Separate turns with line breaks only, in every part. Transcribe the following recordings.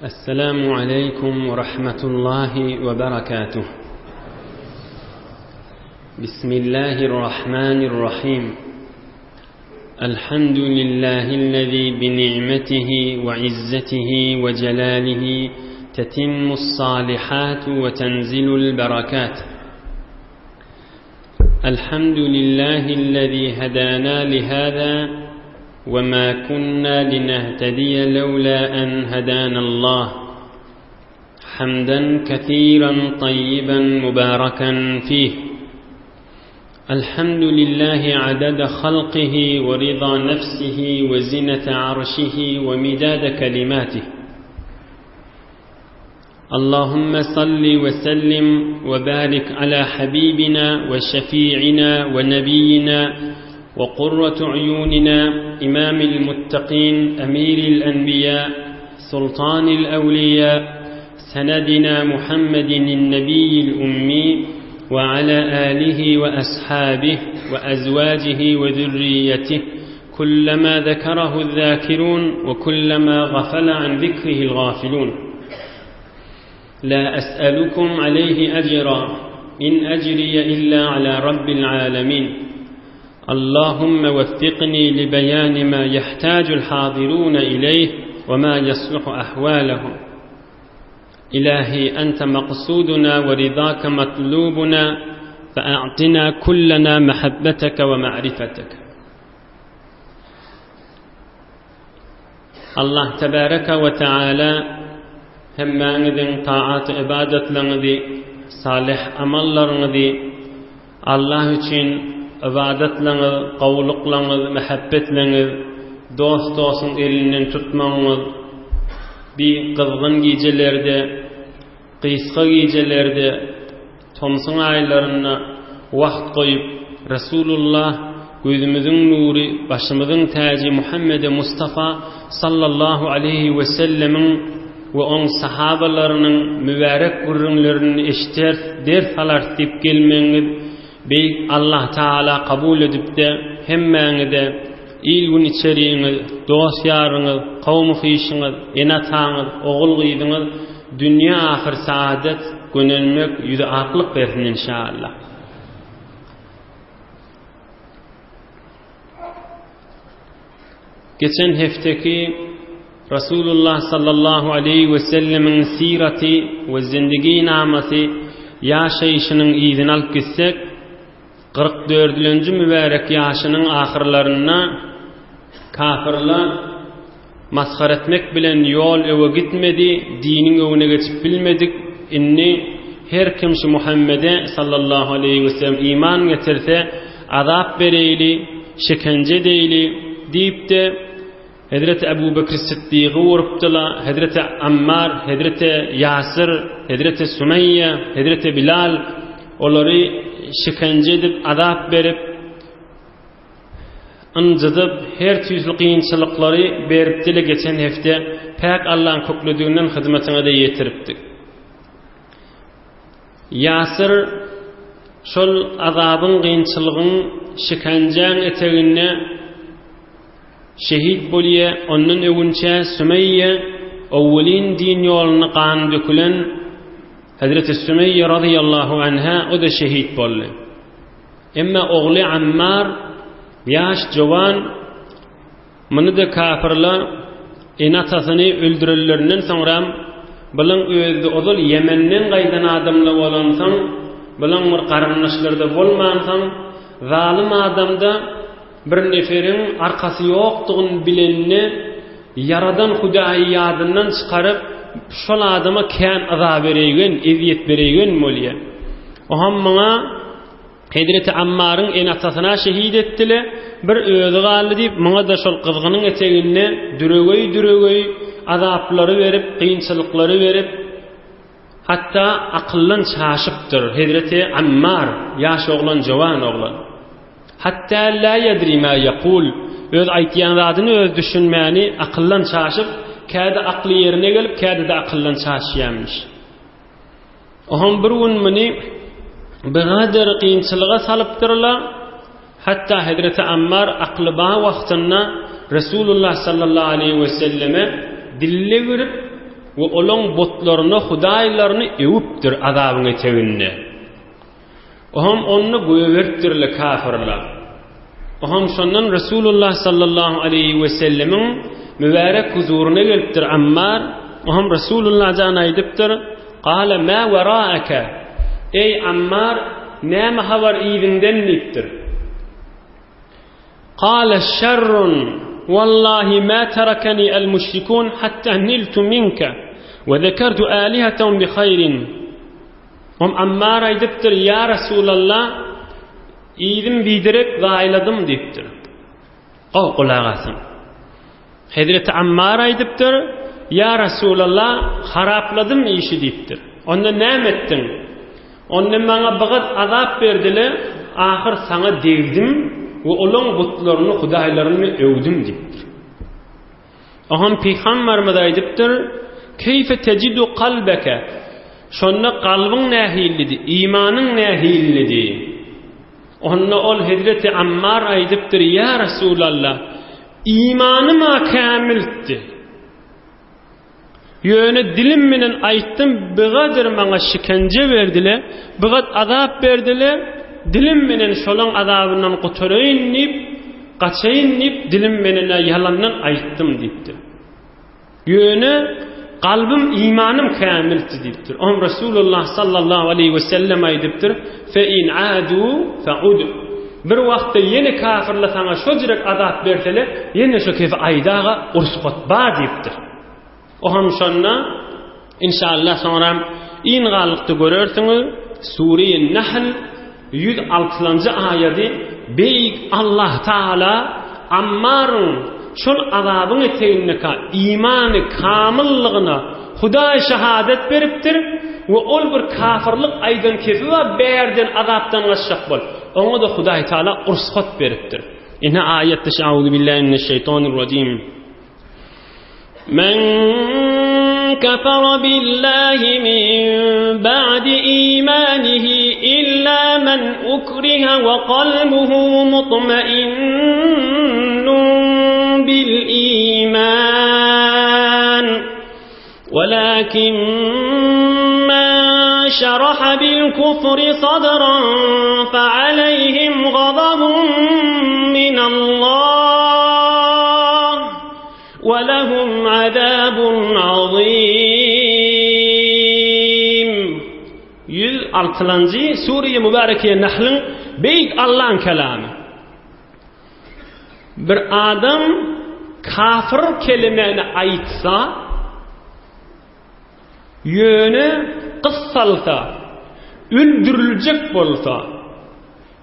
Esselamu aleýkum we rahmetullahi we berekatuh. Bismillahirrahmanirrahim. Elhamdülillahi'llezî bi ni'metihi we izzetihi we celalihi tetimmus salihatu we tenzilul berekat. Elhamdülillahi'llezî hedâna lihâzâ ve mâ kunnâ linehtediye levlâ en hedânallah. Hamden kethiren tayyiben mübareken fih. الحمد لله عدد خلقه ورضا نفسه وزنة عرشه ومداد كلماته اللهم صل وسلم وبارك على حبيبنا وشفيعنا ونبينا وقرة عيوننا إمام المتقين أمير الأنبياء سلطان الأولياء سندنا محمد النبي الأمي وعلى آله وأصحابه وأزواجه وذريته كلما ذكره الذاكرون وكلما غفل عن ذكره الغافلون لا أسألكم عليه أجرا إن أجري إلا على رب العالمين اللهم وفقني لبيان ما يحتاج الحاضرون إليه وما يصلح أحوالهم إلهي أنت مقصودنا ورضاك مطلوبنا فأعطنا كلنا محبتك ومعرفتك Allah tebaraka we taala hemmäňiziň taat ybadatlaryňyzy, salyh amallaryňyzy Allah üçin ybadatlaryňyz, gowulyklaryňyz, mähebbetleňiz, dost dostuň elinden tutmagyňyz bi gyzgyn gijelerde, gysga gijelerde, tomsuň aýlarynda wagt goýup, Resulullah, gözümiziň nury, başymyzyň täji Muhammede Mustafa sallallahu aleýhi wesellemiň we oň sahabalarynyň mübärek gürrüňlerini eşiteris, ders alarys diýip gelmegiňiz Beýik Allah Tagala kabul edipde, hemmäňize il-gün içeriňiz, dost-ýaryňyz, kowmy-hyşyňyz, ene-ataňyz, ogul-gyzyňyz dünýe-ahyr saadet, gönenmek, ýüzi aklyk bersin inşallah. Geçen hefteki Rasulullah sallallahu aleýhi we sellemiň syraty we zindigi namasy ýaşaýşynyň yzyny alyp gitsek, 44-lenji mübärek ýaşynyň ahyrlarynda kafirler Masgara etmek bilen ýol öwe gitmedi, diniň öwüne geçip bilmedik, indi her kim şu Muhammede sallallahu aleýhi we sellem iman getirse, azap bereýli, şekenje edeýli diýip-de, Hezreti Ebu Bekr Siddigy urupdylar, Hezreti Ammar, Hezreti Ýasir, Hezreti Sumeýýe, Hezreti Bilal olary şekenje edip, azap berip, Ynjydyp, her tüýsli kynçylyklary beripdi-le geçen hepde päk Allaň köklediginden hyzmatyňa-da ýetiripdik. Ýasyr şol azabyň, kynçylygyň, şikenjäň eteginde şehit bolýa, ondan öwünçä Sümeýýe owwelin din ýolunda gan dökülen Hezreti Sümeýýe razyýallahu anha o-da şehit boldy. Emma ogly Ammar ýaş jowan muny-da kapyrlar ene-atasyny öldürenlerinden soňram bulan özi ozal Ýemenden gaýdan adamlar bolansoň bulan bir garyndaşlary-da bolmansoň zalym adamda bir neferiň arkasy ýokdugyny bilende Ýaradan Hudaýy ýadyndan çykaryp şol adama kän yza bereýgen, ezýet bereýgen bolýar. Oham muňa Hezreti Ammaryň ene-atasyna şehit etdile, bir özi galdy diýip, muňa-da şol gyzgynyň eteginde düregeý-düregeý azaplary berip, kynçylyklary berip, hatda akyldan çaşypdyr Hezreti Ammar, ýaş oglan, jowan oglan. Hatda la ýedri ma ýekul, öz aýtýan zadyny özi düşünmäni, akyldan çaşyp, käde akly ýerine gelip, käde-de akyldan çaşýarmyş. Oňam bir gün muny bigadyr kynçylyga salypdyrlar. Hatda Hezreti Ammar akly bar wagtynda Resulullah sallallahu aleýhi we selleme dille girip. we olaň butlaryny, hudaýlaryny öwüpdir azabyň eteginde. Oham ony goýberipdirler kafirler. Oham şondan Resulullah sallallahu aleýhi we sellemiň mübärek huzuryna gelipdir Ammar. Oham Resulullah jan aýdypdyr, Gala ma weraeke? Eý Ammar, näme habar yzyňdan diýipdir. Gala şerrun, wallahi ma terekeni el müşrikun hatta niltu minke we zekertu alihetehum bi haýrin. Om Ammar aýdypdyr, Ýa Resulallah, yzym biderek zaýaladym diýipdir. Gowy gulak asyň. Hezreti Ammar aýdypdyr, Ýa Resulallah, harapladym işi diýipdir. Onda näme etdiň? Onda maňa bigat azap berdiler, ahyr saňa degdim we olaň butlaryny, hudaýlaryny öwdüm diýipdir. Oňam Pygamberimiz aýdypdyr, Keýfe tejidu kalbeke? Şonda kalbyň nähillidi, imanyň nähillidi? Onda ol hezreti Ammar aýdypdyr, Ýa Resulallah, imanym-a kämildi. Ýöne dilim bilen aýtdym, bigadyr maňa şikenje berdile, bigat azap berdile, dilim bilen şolaň azabyndan gutaraýyn diýip, gaçaýyn diýip, dilim bilen-ä ýalandan aýtdym diýipdir. Ýöne kalbym, imanym kämildi diýipdir. Oňa Resulullah sallallahu aleýhi we sellem aýdypdyr, Fe in adu fe ud. Bir wagtda ýene kafirler saňa şo jürek azap berseler, ýene şo kefi aýdaga ursgat bar diýipdir. Oňam şonda inşallah soňram iň galykda görersiňiz Sure-i Nahl 106-njy aýady Beýik Allah Taala Ammaryň şol azabyň etegindeka imany kamyllygyna Hudaý şahadat beripdir we ol bir kafyrlyk aýdan kefi bar bärden azapdan gaçjak bol. Oňa-da Hudaý Taala ursgat beripdir. Ine aýatda Auzubillahi mineşşeýtanirrajim. Men kefere billahi min ba'di imanihi illa men ukriha we kalbuhu mutmainnun bil iman. Walakin men şeraha bil kufri sadran fe aleyhim gazabun minallah we lehum azabun azim. 106-njy Sure-i Mübarekiye Nahlyň Beýik Allaň kelamy. Bir adam kafir kelimäni aýtsa, ýöne gyssalsa, öldüriljek bolsa,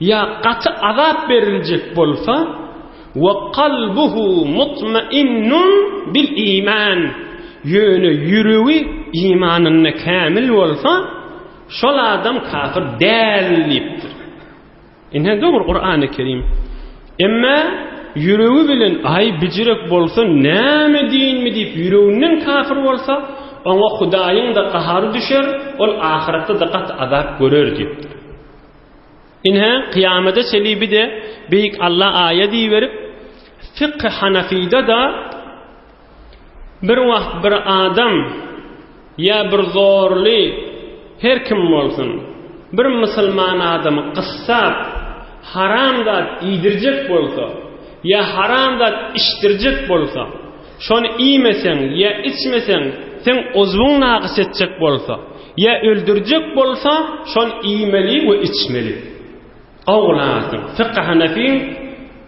ýa gaty azap beriljek bolsa, we kalbuhu mutmainnun bil iman, ýöne ýüregi imanynda kämil bolsa, şol adam kafir däl diýipdir. Ine dogry Kurany Kerim. Emma ýüregi bilen aý bijirek bolsa näme diýinmi diýip ýüreginden kafir bolsa, oňa Hudaýyň-da gahary düşer, ol ahyretde-de gaty azap görer diýipdir. Ine kyýamada çenli bir-de Beýik Alla aýat iberip, fykh Hanafyda-da Bir wagt bir adam ýa bir zorly her kim bolsun, bir musulman adamy gyssap, haram zat iýdirjek bolsa ýa haram zat içdirjek bolsa, şony iýmeseň ýa içmeseň, seň uzwyň nagys etjek bolsa, ýa öldürjek bolsa, şony iýmeli we içmeli. Gowulasyn. Fykh Hanefiň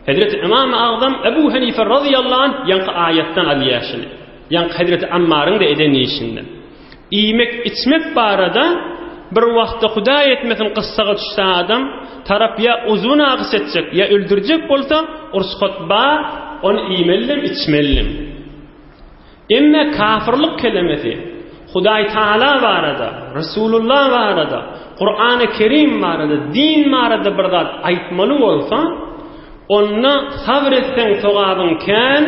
Hezreti Ymam Agzam Ebu Hanife razyýallahu anh ýaňky aýatdan alýar şuny. Ýaňky Hezreti Ammaryň-da eden işinden. Iýmek, içmek barada bir wagtda Hudaý etmesin gyssaga düşse adam, tarap ýa uzyn agys etjek, ýa öldürjek bolsa, rugsat bar, ony iýmelidem, içmelidem. Emme kafirlik kelemesi Hudaý Taala barada, Resulullah barada, Kurany Kerim barada, din barada bir zat aýtmaly bolsa, onda sabr etseň sogabyň kän,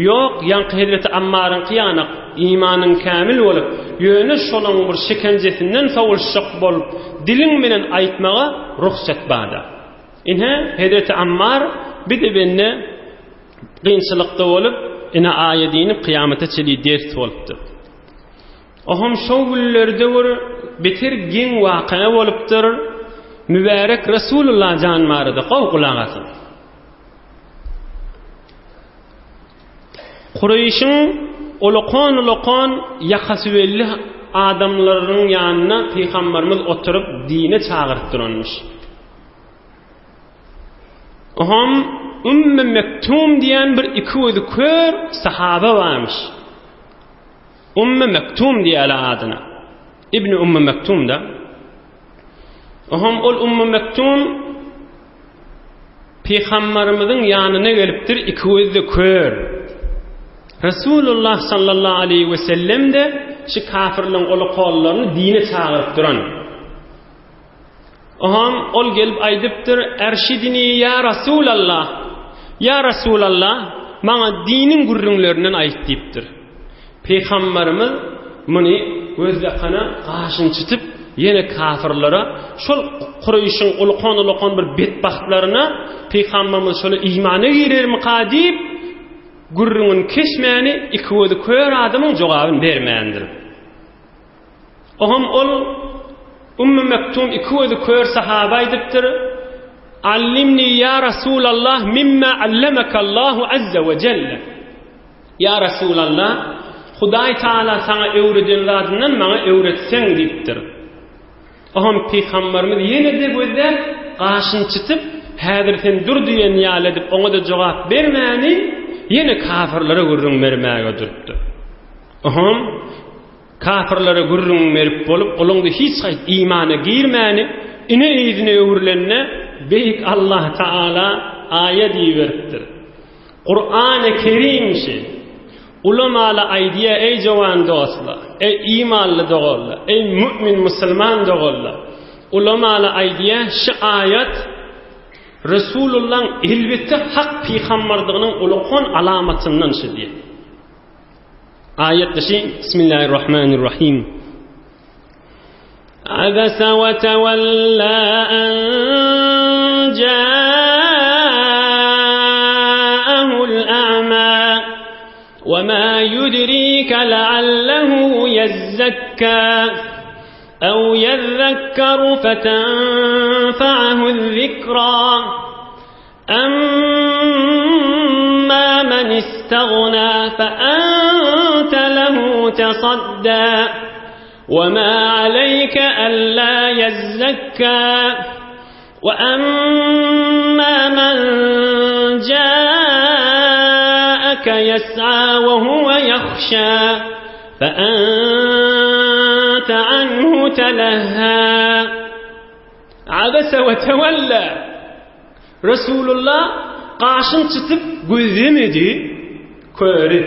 ýok, ýaňky hezreti Ammaryňky ýanak, imanyň kämil bolup, ýöne şolaň bir şikenjesinden sowulşjak bolup, diliň bilen aýtmaga rugsat barda. Ine, hezreti Ammar bir-de bende Kynçylykda bolup, ine aýat inip kyýamata çenli ders bolupdyr. Oham şo günlerde bir beter geň waka bolupdyr. Mübärek Resulullah jan barada gowy gulak asyň. Kureýşiň ulakan-ulakan ýakasy belli adamlarynyň ýanynda pygamberimiz oturyp dine çagyryp duranmyş. Oham Ümmü Mektum diýen bir iki gözi kör sahaba barmyş. Ümmü Mektum diýýärler adyna. Ibni Ümmü Mektum da. Oham ol Ümmü Mektum Pygamberimiziň ýanyna gelipdir, iki gözde kör. Resulullah sallallahu aleyhi ve sellem de şu kafirleň oly kollaryny dine çagyryp duran. Oham ol gelip aýdypdyr, Erşidini ýa Rasulallah, ýa Rasulallah, maňa diniň gürrüňlerinden aýt diýipdir. Pygamberimiz muny gözlekana gaşyny çytyp, ýene kafirlere, şol Kureýşiň ulukan-ulukan bir betbagtlaryna Pygamberimiz şola imana girermika diýip, gürrüňini kesmäni, iki gözi kör adamyň jogabyny bermändir. Oňam ol Ümmü Mektum iki gözi kör sahaba aýdypdyr, Allimni ýa Rasulallah mimma allemekallahu azza we jelle. Ýa Rasulallah, Hudaý Taala saňa öwreden zadyndan maňa öwretseň diýipdir. Oňam pygamberimiz ýene-de gözläp, gaşyny çytyp, häzir sen dur diýen ýaly edip oňa-da jogap bermäni, ýene kafirlere gürrüň bermäge durupdyr. Oňam Kapyrlara gürrüň berip bolup, olaň-da hiç haýsy imana girmäni, ine yzyna öwrülende, Beýik Allah Taala aýat iberipdir. Kurany Kerim şi. Ulamala aýdýa, eý jowan dostlar, eý imanly doganlar, eý mümin musulman doganlar. Ulamala aýdýa, şi aýat Resulullaň elbetde hak pygambardygynyň ulakan alamatyndan şi diýýär. Aýat dışı Bismillahirrahmanirrahim. Abasa ve tevella en ca'ahu'l a'ma ve ma yudrike leallehu yezzekka ev yezzekkeru fetenfa'ahu zikra أما من استغنى فأنت له تصدى وما عليك ألا يزكى وأما من جاءك يسعى وهو يخشى فأنت عنه تلهى عبس وتولى Resulullah gaşyn çytyp gözlemedi, köri,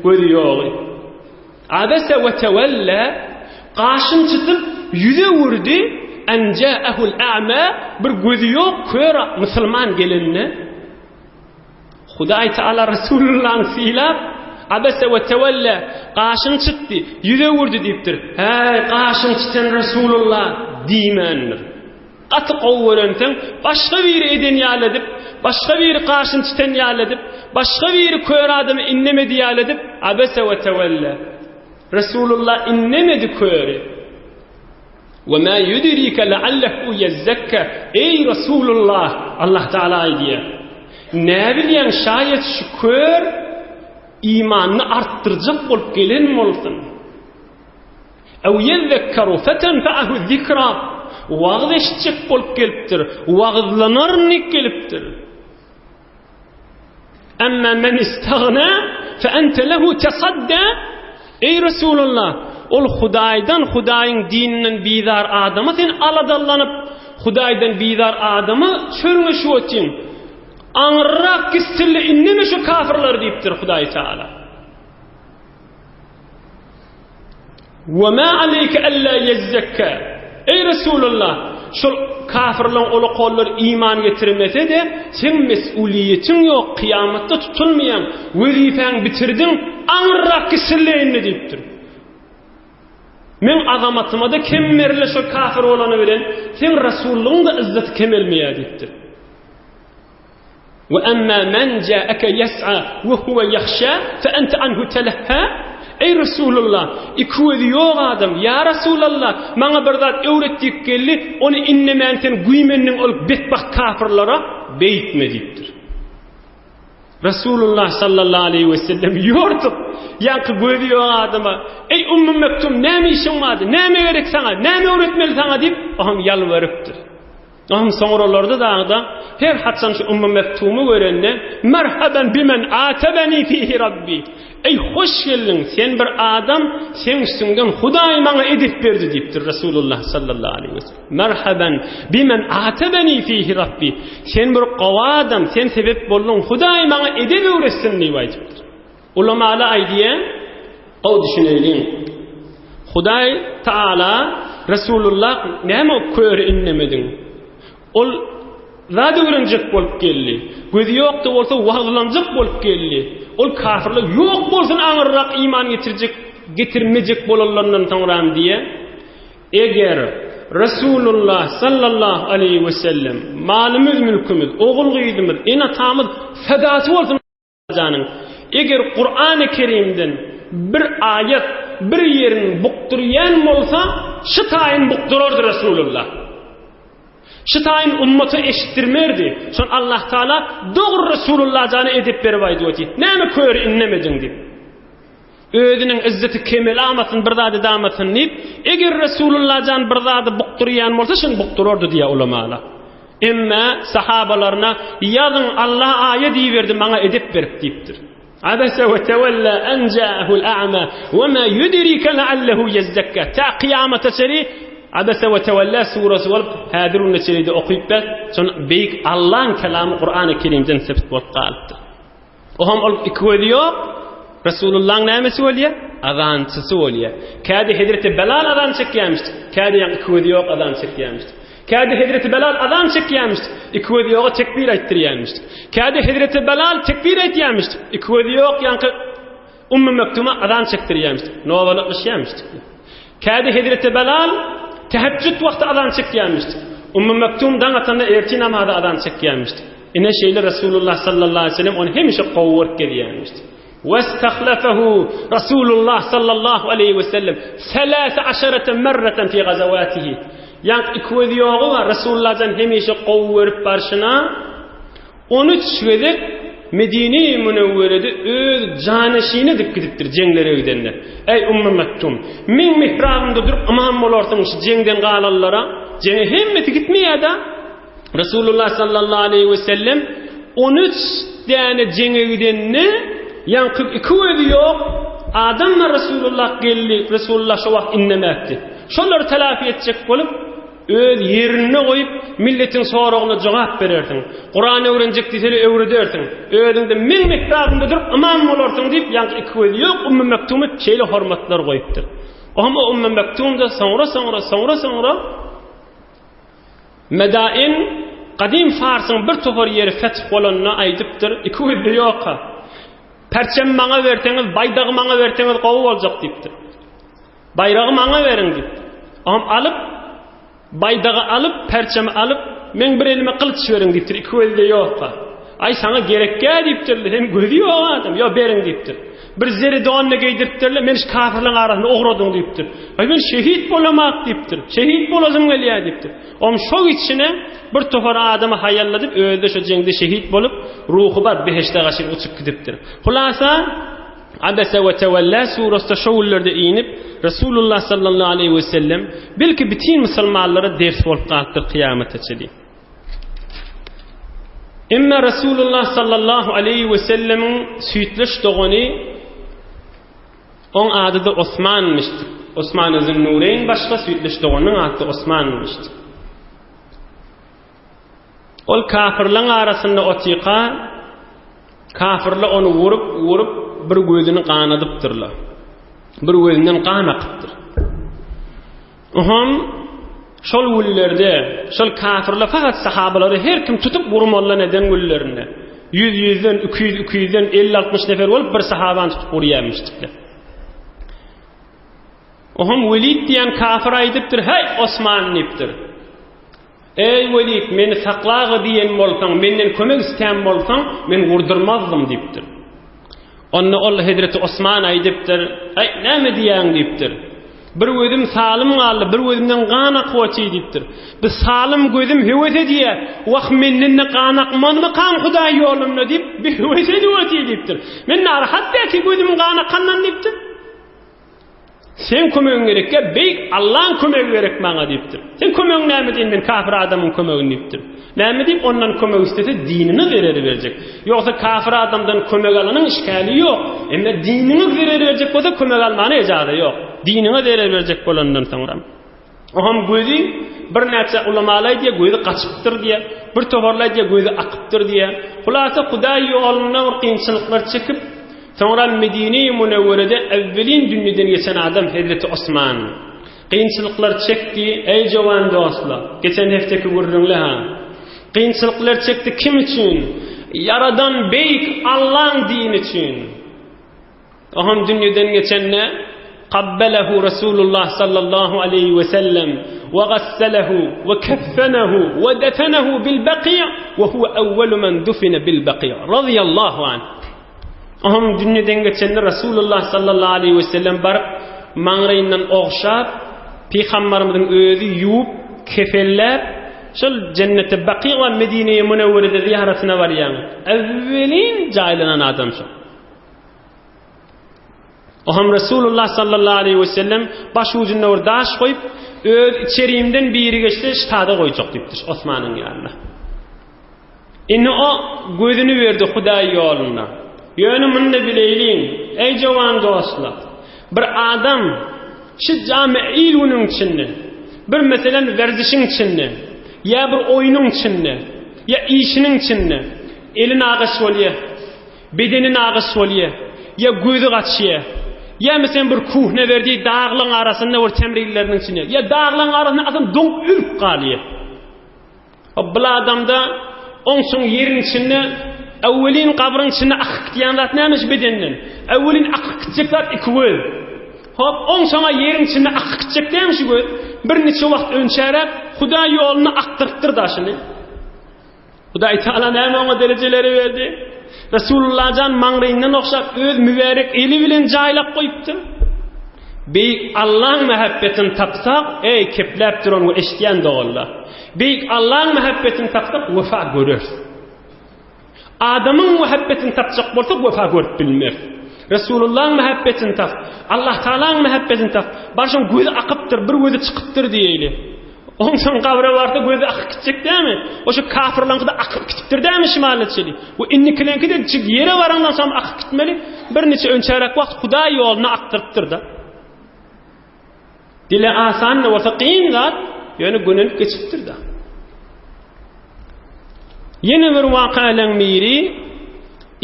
gözi ýogy. Abese we tewelle gaşyn çytyp ýüz öwürdi, en ja'ehul a'ma bir gözi ýok kör musulman gelende. Hudaý Teala Resulullahny sylap, Abese we tewelle gaşyn çytdy, ýüz öwürdi diýipdir. Häý, gaşyn çytan Resulullah diýmändir. Gaty gowy görenseň, başga biri eden ýaly edip, başga biri gaşyny çiten ýaly edip, başga biri kör adamy innemedi ýaly edip, abese we tewelle. Resulullah innemedi köri. We ma yudrike leallehu yezzekka. Eý Resulullah, Allah Taala aýdýar. Näbilýäň şaýat şu kör imanyny artdyrjak bolup gelen bolsun. Ew ýezzekkeru fetenfe'ehu zikra, Wagyz eşitjek bolup gelipdir, wagyzlanaryn diýip gelipdir. Emma men istagna fe ente lehu tesadda Eý Resulallah, ol Hudaýdan, Hudaýyň dininden bizar adama sen aladallanyp, Hudaýdan bizar adama çörňeşip otyň. Aňyrrak gitsinle indeme şu kafirler diýipdir Hudaý Teala. Wa ma aleyke alla yezzekka. Eý Resulallah, şol kafirleň ulakanlary iman getirmese-de, seň mes'uliýetiň ýok, kyýamatda tutulmaýaň, wezipäňi bitirdiň, aňyrrak gitsinle indi diýipdir. Meň azamatymada kem berle şol kafir bolany bilen, seň rasullygyň-da yzzaty kemelmeýär diýipdir. Ve emma men ja'aka yes'a ve huve yahşa fe ente anhu telehha. Eý Resulullah, iki gözi ýok adam, ýa Resulallah, maňa bir zat öwret diýip geldi, ony innemän sen güýmendiň ol betbagt kafyrlara, beýtme diýipdir. Resulullah sallallahu aleýhi we sellem ýortup, ýaňky gözi ýok adama, Eý Ummu Mektum, näme işiň bardy, näme gerek saňa, näme öwretmeli saňa diýip, oňam ýalbarypdyr. Oňam soňralarda dagda her haçan şu Ummu Mektumy görende, Merhaben bimen atebeni fihi Rabbi. Eý, hoş geldiň, sen bir adam, seň üstüňden Hudaý maňa edep berdi diýipdir Resulullah sallallahu aleýhi we sellem. Merhaben bimen atebeni fihi Rabbi. Sen bir gowy adam, sen sebep bolduň, Hudaý maňa edep öwretsin diýip aýdypdyr. Ulamalar aýdýar, gowy düşüneýliň. Hudaý Taala Resulullah näme köri innemediň? Ol zat öwrenjek bolup geldi. Gözi ýok-da bolsa wagyzlanjak bolup geldi. Ol kafirler ýok bolsun aňyrrak iman getirjek, getirmejek bolanlaryndan soňram diýe. Eger Resulullah sallallahu aleýhi we sellem malymyz, mülkümiz, ogul-gyzymyz, ene-atamyz fedasy bolsun janyň. Eger Kurany Kerimden bir aýat bir ýerini bukdurýan bolsa, şu taýyn bukdurardy Resulullah. Şu taýyn ummata eşitdirmerdi. Şon Allah Taala dogry Resulullah jana edep berip aýdyp otyr. Näme köri innemediň diýip. Özüniň yzzeti kemel almasyn, bir zady damasyn diýip, eger Resulullah jan bir zady bukdurýan bolsa, şony bukdurardy diýýär ulamalar. Emma sahabalaryna ýazyň Allah aýat iberdi maňa edep berip diýipdir. Abese we tewella en ja'ahul a'ma we ma yudrika la'allahu yezzakka. Ta kyýamata çenli Abese we tewella suresi bolup häzir günde çenli okyp ber. Şon beýik Allahyň kelamy Kurany Kerimden sebit bolup galypdyr. Oňam ol iki gözi ýok. Resulullahyň nämesi bolýar? Azançysy bolýar. Käde Hezreti Belal azan çekýärmiş. Käde ýaňky iki gözi ýok azan çekýärmiş. Käde Hezreti Belal azan çekýärmiş. Iki gözi ýoga tekbir aýtdyrýarmyş. Käde Hezreti Belal tekbir aýtýarmyş. Iki gözi ýok ýaňky Ummu Mektuma azan çekdirýärmiş. Nobalatlaşýarmyş. Käde Hezreti Belal tehejjüt wagty azan çekýärmiş. Ummu Mektum daň atanda ertir namaza azan çekýärmiş. Ine şeýle Resulullah sallallahu aleyhi ve sellem ony hemişe gowy görüp gezýärmiş. Westahlafahu Rasulullah sallallahu aleyhi ve sellem selase aşarete merreten fi gazawatihi. Ýaňky iki gözi ýogy bar, Resulullahjan hemişe gowy görüp barşyna 13 gezek Medine-i Münewwerede öz janyşyny edip gidipdir jeňlere gidende. Eý Ummu Mektum, meň mihrabymda durup ymam bolarsyň şu jeňden galanlara. Jeňe hemmesi gitmeýär-de. Resulullah sallallahu aleýhi we sellem 13 däne jeňe gidende ýaňky iki gözi ýok adamlar Resulullah geldi, Resulullah şo wagt indemäpdi. Şolary telafi etjek bolup öz ýerinde goýup milletiň soragyna jogap berersiň. Kuran öwrenjek diýseler öwredersiň. Özüňde meň mihrabymda durup ymam bolarsyň diýip ýaňky iki gözi ýok Ummu Mektumy şeýle hormatlar goýupdyr. Oňa Ummu Mektum-da soňra soňra soňra soňra Medain gadym Farsyň bir topar ýeri feth bolanda aýdypdyr, iki gözde ýokka. Perçem maňa berseňiz, baýdagy maňa berseňiz gowy boljak diýipdir. Baýragy maňa beriň diýipdir. Oňam alyp, baýdagy alyp, perçemi alyp, meň bir elime gylyç beriň diýipdir, iki gözde ýokka. Aý saňa gerekgä diýipdirler, hem gözi ýok adam, ýok beriň diýipdir. Bir zeri donyny geýdiripdirler, meni şu kafirleň arasynda ugradyň diýipdir. Aý men şehit bolamak diýipdir. Şehit bolasym gelýär diýipdir. Oň şo içine bir topar adamy haýalladyp, özi-de şo jeňde şehit bolup, ruhy bar behişde gaçyp uçup gidipdir. Hulasa, Abese we Tewella surasy-da şo günlerde inip, Resulullah sallallahu aleýhi we sellem, belki bütin musulmanlara ders bolup galypdyr kyýamata çenli. Emma Resulullah sallallahu aleýhi we sellemiň süýtleş dogany oň ady-da Osmanmyşdyr. Osman Zünnureýn başga süýtleş doganynyň ady-da Osmanmyşdyr. Ol kafirleň arasynda otyka kafirler ony urup, urup bir gözüni ganadypdyrlar. Bir gözünden gan akypdyr. Oňam şol günlerde şol kafirler fakat sahabalary her kim tutup urmalydan eden günlerinde ýüz-ýüzden, 200-200-den, 50-60 nefer bolup bir sahabany tutup urýarmyşdyklar. Oňam Welid diýen kafir aýdypdyr, "Heý, Osman" diýipdir. Eý, Welid, meni saklaga diýen bolsaň, menden kömek islän bolsaň, men urdurmazdym diýipdir. Onda ol hezreti Osman aýdypdyr, Aý, näme diýýäň diýipdir. Bir gözüm salym galdy, bir gözümden gan akyp otyr diýipdir. Bu salym gözüm höwes edýär. Wah, menden-de gan akmazmykam Hudaý ýolunda diýip, bir höwes edip otyr diýipdir. Men narahat däl ki gözümiň gan akandan diýipdir. Seň kömegiň gerekýä, beýik Allaň kömegi gerek maňa diýipdir. Seň kömegiň näme diýen men kafir adamyň kömegini diýipdir. Näme diýip ondan kömek islese dinine zerer berjek. Ýogsa kafir adamdan kömek alanyň işgäli ýok. Emma diniňe zerer berjek bolsa kömek almana ejaza ýok. Diniňe zerer berjek bolandan soňra. Oňam gözi birnäçe ulamalar aýdýar, gözi gaçypdyr diýýär. Bir toparlar aýdýar, gözi akypdyr diýýär. Hulasa Hudaý ýolunda bir kynçylyklar çekip, soňra Medine-i Münewwerede äwwelin dünýeden geçen adam Hezreti Osman. Kynçylyklar çekdi, eý jowan dostlar, geçen hefteki gürrüňle-ha. Kynçylyklar çekdi kim üçin? Ýaradan beýik Allaň dini üçin. Oňam dünýeden geçende Kabbelehu Resulullah sallallahu aleýhi we sellem we gasselehu we keffenehu we defenehu bil Baki' we huwe awwalu men dufine bil Baki' radiyallahu anh. Oňam dünýeden geçende Resulullah sallallahu aleýhi we sellem baryp maňraýyndan ogşap Pygambarymyzyň özi ýuwup kefenläp şol jennete Baki we Medine-i Münewwerede zyýaratyna barýan awwelin jaýlanan adam şol. Oňam Resulullah sallallahu aleýhi we sellem baş ujunda bir daş goýup, öz içerimden biri geçse ştada goýjak diýipdir Osmanyň ýanyna. Indi o gözüni berdi Hudaý ýolunda. Ýöne muny-da bileýliň, eý jowan dostlar, bir adam şu jamy il günüň içinde, bir meselem werzişiň içinde, ýa bir oýnuň içinde, ýa işiniň içinde eli nagyş bolýar. Bedeni nagyş bolýa, ýa gözi gaçýa, ýa meselem bir kuhne berdi daglaň arasynda bir temrilleriniň içinde, ýa daglaň arasynda adam doňup ölüp galýa. O bil adamda oňçuň ýeriň içinde öwelin gabryň içinde akyp gitýän zat näme şu bedenden? Öwelin akyp gitjek zat iki göz. Hop, oňçoňa ýeriň içinde akyp gitjek dämi şu göz? Bir niçe wagt önçäräk Hudaý ýoluna akdyrypdyr daşyny. Hudaý Taala näme oňa derejeleri berdi? Resulullah jan maňryýyndan ogşap öz mübärek eli bilen jaýlap goýupdyr. Beýik Allaň mähebbetini tapsak, eý kepläp duran we eşidýän doganlar. Beýik Allaň mähebbetini tapsak wefa göreris. Adamyň mähebbetini tapjak bolsak wefa görüp bilmeris. Resulullahyň mähebbetini tap, Allah Taalaň mähebbetini tap. Barşyň gözi akypdyr, bir gözi çykypdyr diýeýli. Onsoň gabra barsa gözi akyp gitjek dämi? O şu kafirlaňky-da akyp gitipdir dämi şimala çeli? We indikileňki-de çig ýere barandan soň akyp gitmeli. Bir niçe önçäräk wagt Hudaý ýoluna akdyrypdyr-da. Dile asan-da bolsa kyn zat, ýöne gönenip geçipdir-de. Ýene bir wakalaň biri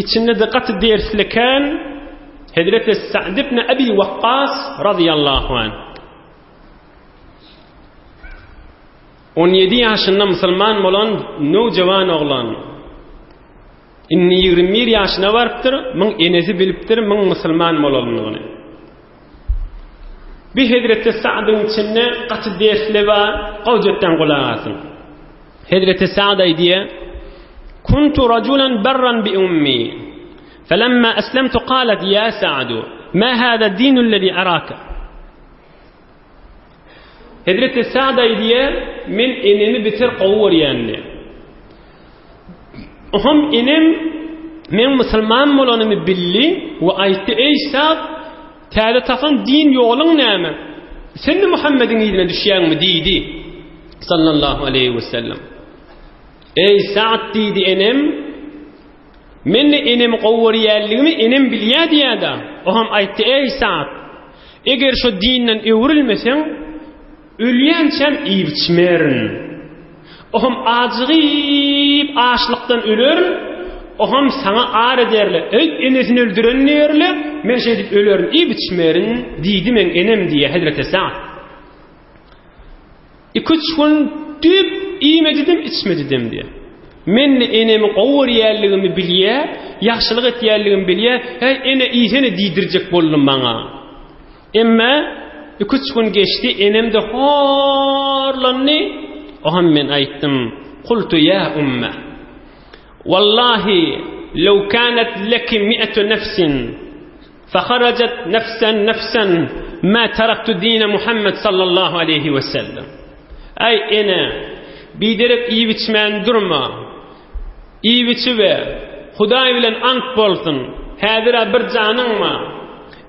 içinde-de gaty dersli kän Hezreti Sa'd ibn Abi Waqqas radiyallahu anh. 17 ýaşynda musulman bolan nowjawan oglan. Indi 21 ýaşyna barypdyr, muň enesi bilipdir, muň musulman bolanlygyny. Bir Hezreti Sa'dyň içinde gaty dersli bar, gowjetden gulak asyň. Hezreti Sa'd aýdýar, Kuntu rajulan barran bi ummi. Falamma aslamtu qalat ya Sa'du, ma hada dinu allazi araka? Hezreti Sa'd aýdýar, men enemi beter gowy görýän diýýär. Oňam enem meň musulman bolanymy bildi we aýtdy, Eý Sa'd, täze tapan din ýoluň näme? Sen-de Muhammediň yzyna düşýäňmi? diýdi. Sallallahu aleýhi we sellem. Eý Sa'd diýdi enem, Men-de enemi gowy görýänligimi enem bilýär diýýär-de. Oňam aýtdy, Eý Sa'd, eger şu dinden öwrülmeseň, ölýänçäm iýip-içmerin. Oňam ajygyp açlykdan ölerin, oňam saňa ar ederler. Eý, enesini öldüren diýerler, men şeýdip ölerin, iýip-içmerin diýdi meň enem diýýär hezreti Sa'd. Iki-üç gün düýp iýmedidim, içmedidim diýýär. Men-de enemi gowy görýänligimi bilýär, ýagşylyk etýänligimi bilýär, Häý, ene, iýsene diýdirjek boldy maňa. Emma iki-üç gün geçdi, enem-de horlandy. Oňam men aýtdym, Kultu ýa umme. Wallahi! Lew kanat leki mi'etu nefsin, feharajat nefsen nefsen, ma teraktu dine Muhammed sallallahu aleyhi we sellem. Aý ene, biderek iýip-içmän durma. Iýip-içiber, Hudaý bilen ant bolsun, häzir-ä bir janyň bar.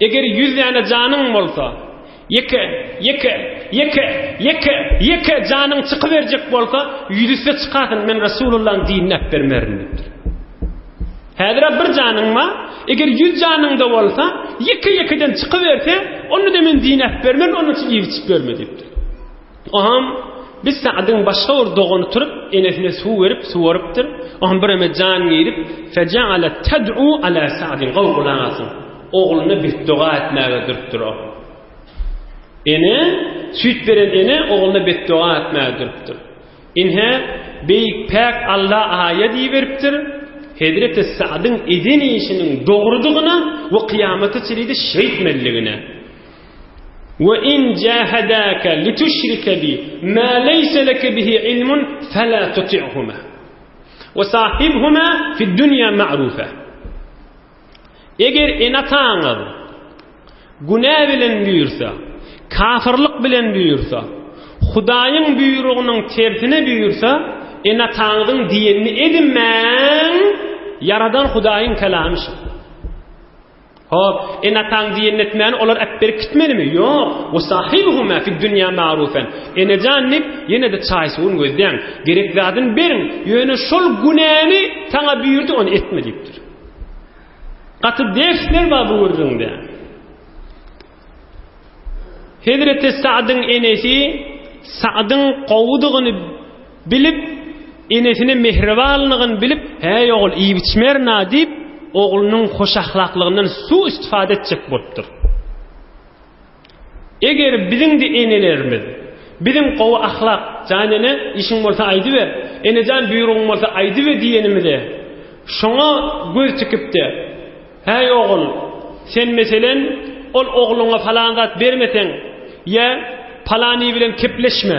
Eger ýüz däne janyň bolsa, ýeke, ýeke, ýeke, ýeke, ýeke janyň çykyberjek bolsa, ýüzüsi çykarsyn, men Resulullahyň dinini äpbermerin diýipdir. Häzir-ä bir janyň bar, eger ýüz janyň-da bolsa, ýeke-ýekeden çykyberse, onda-da men dini äpbermerin, onuň üçin iýip-içip ýörme diýipdir. Oham bir Sa'dyň başga bir dogany turup, enesine suw berip, suwarypdyr. Oham bireme jan girip, Fejeale ted'u ala Sa'din, gowy gulak asyň. Ogluna betdoga etmäge durupdyr o. Ene, süýt beren ene ogluna betdoga etmäge durupdyr. Ine, beýik päk Alla aýat iberipdir, Hezreti Sa'dyň eden işiniň dogrudygyna we kyýamata çenli-de şeýtmelidigine. We in jahadaka lituşrike bi ma leýse leke bihi ilmun fela tuti'huma. We sahibhuma fid dunýa ma'rufa. Eger ene-ataňyz günä bilen buýursa, kafirlik bilen buýursa, Hudaýyň buýrugynyň tersine buýursa, ene-ataňyzyň diýenini edinmäň, Ýaradan Hudaýyň kelamy şu. Hop, ene-ataň diýenini etmäni olar äpberip gitmelimi? Ýok. We sahibuhuma fid dunýa ma'rufen. Enejan diýip, ýene-de çaý-suwuny gözläň. Gerek zadyny beriň. Ýöne şol günäni saňa buýurdy, ony etme diýipdir. Gaty dersler bar bu gürrüňde. Hezreti Sa'dyň enesi Sa'dyň gowudygyny bilip, enesine mähribanlygyny bilip, Häý ogul, iýip-içmerin-a diýip, oglunyň hoşahlaklygyndan su-istifade etjek bolupdyr. Eger biziň-de enelerimiz biziň gowy ahlak, jan ene, işiň bolsa aýdyber, enejan buýrugyň bolsa aýdyber diýenimize, şoňa göz tikip-de, Häý ogul, sen meselen, ol ogluňa palan zat bermeseň, ýa palany bilen kepleşme,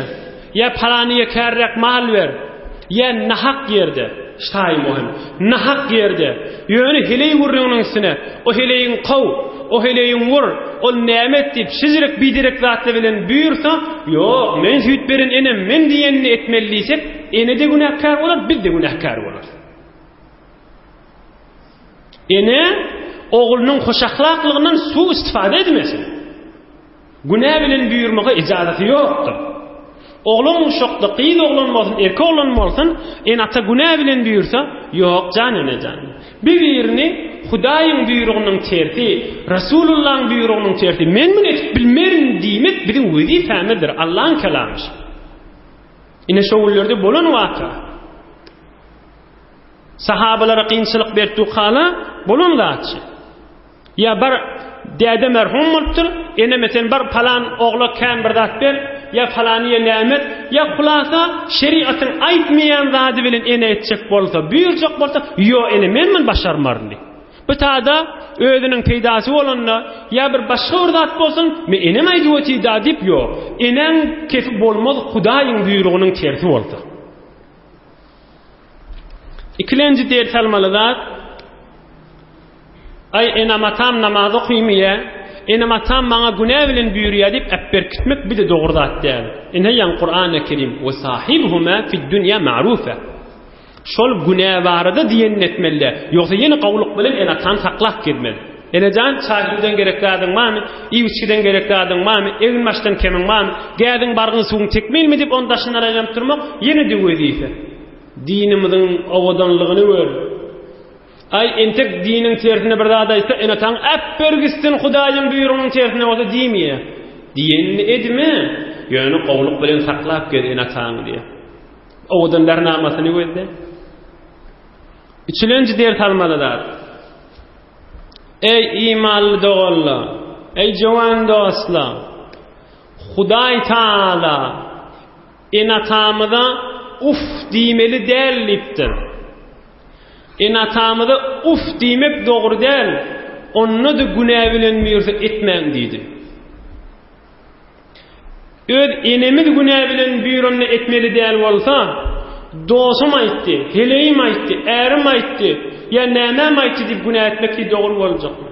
ýa palanyýa kärräk mal ber, ýa nahak ýerde, ştaý möhüm, nahak ýerde, ýöne heleý gürrüňiniň üstüne, o heleýiň kow, o heleýiň wur, ol näme et diýip, şijirek biderek zatlar bilen buýursa, ýok, men süýt beren enem, men diýenini etmeli diýsek, ene-de günäkär bolar, biz-de günäkär bolarys. Ene oglunyň hoşahlaklygyndan su-istifade edmesin. Günä bilen buýurmaga ijazaty ýokdur. Oglan uşakda gyz oglan bolsun, erkek oglan bolsun, ene-ata günä bilen buýursa, ýok jan ene jan. Bir birini Hudaýyň buýrugynyň tersi, Resulullahyň buýrugynyň tersi, men muny edip bilmerin diýmek biziň wezipämizdir, Allaň kelamy. Ine şo günlerde bolan waka. Sahabalara kynçylyk berip durkala bolan zatçy. Ýa bir däde merhum bolupdyr, eneme sen bar palan ogla kän bir zat ber, ýa palanyýa näme et, ýa hulasa şeriatyň aýtmaýan zady bilen ene etjek bolsa, buýurjak bolsa, ýo ene men muny başarmaryn diý. Bu tada özüniň peýdasy bolanda, ýa bir başga bir zat bolsun, men enem aýdyp otyda diýip, ýo, eneň kefi bolmaz Hudaýyň buýrugynyň tersi bolsa. Ikilenji ders almaly zat, Aý, enem-atam namaz okymyýa, enem-atam maňa günä bilen buýurýa diýip äpberkitmek bir-de dogry zat däl. Ine ýaňy Kurany Kerim, We sahibhuma fid-dünýä ma'rufa. Şol günä barada diýenini etmeli-dä. Ýogsa ýene gowulyk bilen ene-atany saklap gezmeli. Enejan, çaý-suwdan gerek zadyň barmy? Iýip-içgiden gerek zadyň barmy? Egin-başdan kemiň barmy? Gäziň, bargyň, suwuň tekmilmi diýip, onuň daşyndan aýlanyp durmak ýene-de wezipe. Dinimiziň owadanlygyny gör. Aý, entek diniň tersine bir zat aýtsa, ene-ataň äpber gitsin, Hudaýyň buýrugynyň tersine bolsa diýmeýär. Diýenini edme, ýöne gowulyk bilen saklap gez ene-ataňy diýýär. Owadan bernamasyny gözle. Üçülenji ders almaly zat. Eý imanly doganlar, eý jowan dostlar, Hudaý Taala ene-atamyza uf diýmeli däl diýipdir. Ene-atamyza uf diýmek dogry däl, onda-da günä bilen buýursa etmäň diýdi. Öz enemiz günä bilen buýranyny etmeli däl bolsa, dosum aýtdy, heleýim aýtdy, ärim aýtdy. Ýa nämäm aýtdy diýip günä etmek hi dogry boljakmy?